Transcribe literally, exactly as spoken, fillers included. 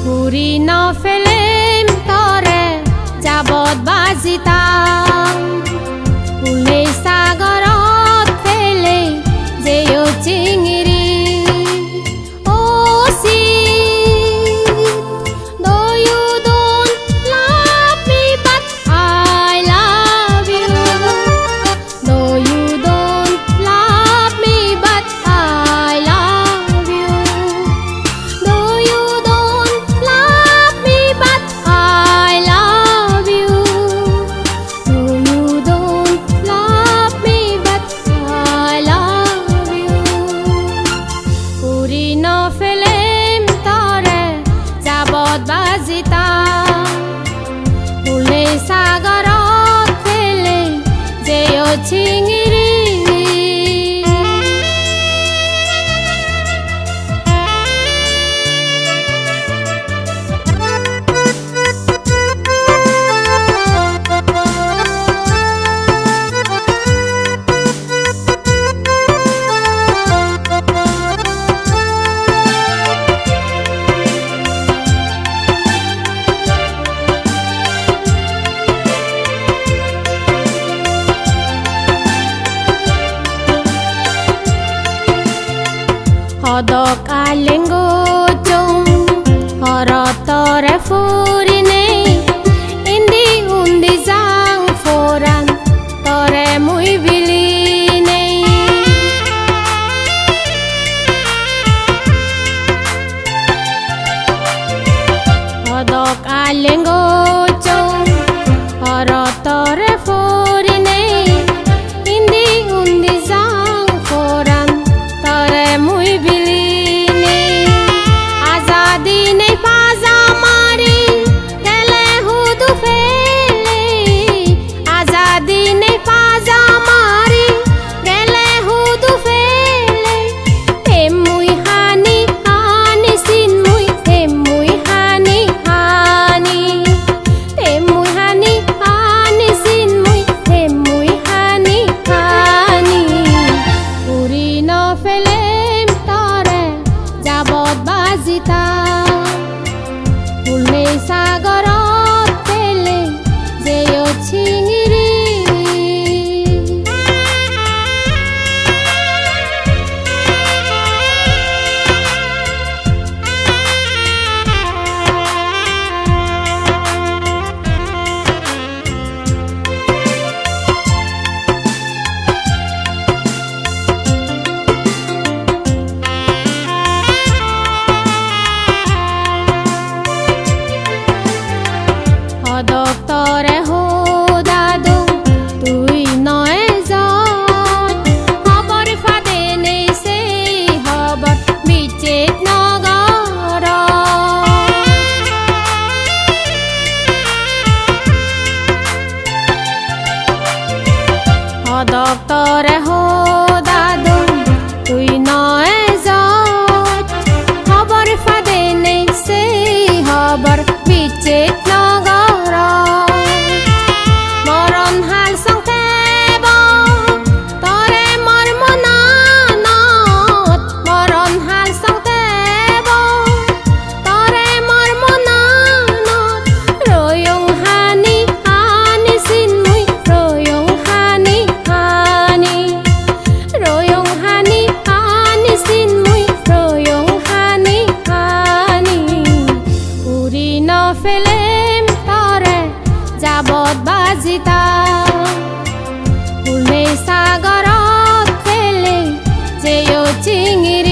Puri no pelem tore jabot bajitang, pulei sagorot pelei jeyot chingiri. O sit, though you don't love me, but I love you. Though you don't love me, but I love you. Though you don't love me, but I love you. Though you don't love me, but I love you. Puri no pelem tore jabot bajitang, pulei sagorot pelei jeyot chingiri. Hodok aleng gojjong, horot tore purinei, indi undi jang poran, tore mui bilinei. Hodok aleng gojjong, horot tore purinei, indi undi jang poran, tore mui bilinei. Ajadi nei paja mari, gele hudu pelei. Ajadi nei paja mari, gele hudu pelei. Em mui hani hani sin mui, em mui hani hani. Em mui hani hani sin mui, em mui hani hani. Puri no pelem tore jabot bajitang, pulei sagorot pelei jeyot chingiri. Hodok tore hodadung, tui no ejot. Hobor padenei sei hobor bicches no gorot. Hodok tore hodadung, tui no ejot. Hobor padenei sei hobor bicches no gorot. Moron hal song tebo tore mor monanot. Moron hal song tebo tore mor monanot. Royong hani hani sin mui, royong hani hani. Royong hani hani sin mui, royong hani hani. Puri no pelem tore jabot bajitang, pulei sagorot pelei jeyot chingiri.